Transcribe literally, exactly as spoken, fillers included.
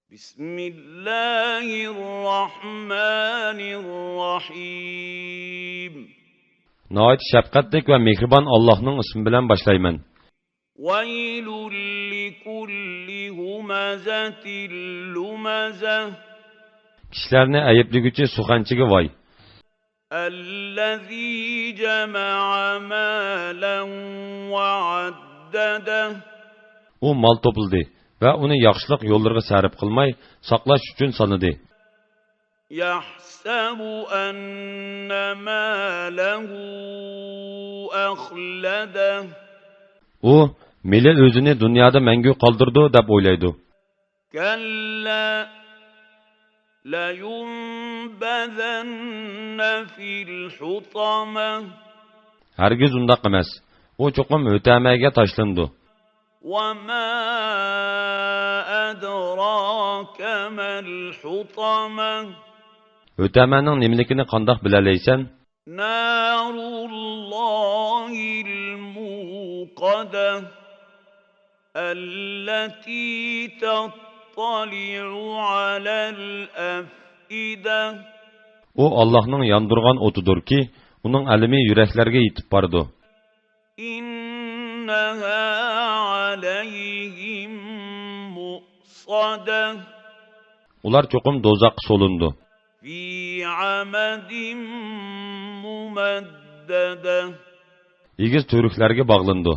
بسم الله الرحمن الرحيم. ناھايىتى شەپقەتلىك ۋە مېھرىبان ئاللاھنىڭ ئىسمى بىلەن باشلايمەن. ويل لكل همزة لمزة. كىشىلەرنى ئەيىبلىگۈچى سۇخەنچىگە ۋاي. الذي جمع مالا وعدده. ئۇ مال توپلىدى ۋە ئۇنى ياخشىلىق يوللىرىغا سەرپ قىلماي، ساقلاش ئۈچۈن سانىدى. يحسب أن ماله أخلده. ئۇ مېلى ئۆزىنى دۇنيادا مەڭگۈ قالدۇرىدۇ دەپ ئويلايدۇ. كلا لينبذن في الحطمة. ھەرگىز ئۇنداق ئەمەس. ئۇ چوقۇم ھۆتەمەگە تاشلىنىدۇ. وما أدراك ما الحطمة. ھۆتەمەنىڭ نېمىلىكىنى قانداق بىلەلەيسەن؟ نار الله الموقدة. التي تطلع على الأفئدة. ئۇ ئاللاھنىڭ ياندۇرغان ئوتىدۇركى، ئۇنىڭ ئەلىمى يۈرەكلەرگە يېتىپ بارىدۇ. إنها عليهم مؤصدة. ئۇلار چوقۇم دوزاخقا سولىنىدۇ. في عمد ممددة. ئېگىز تۈۋرۈكلەرگە باغلىنىدۇ.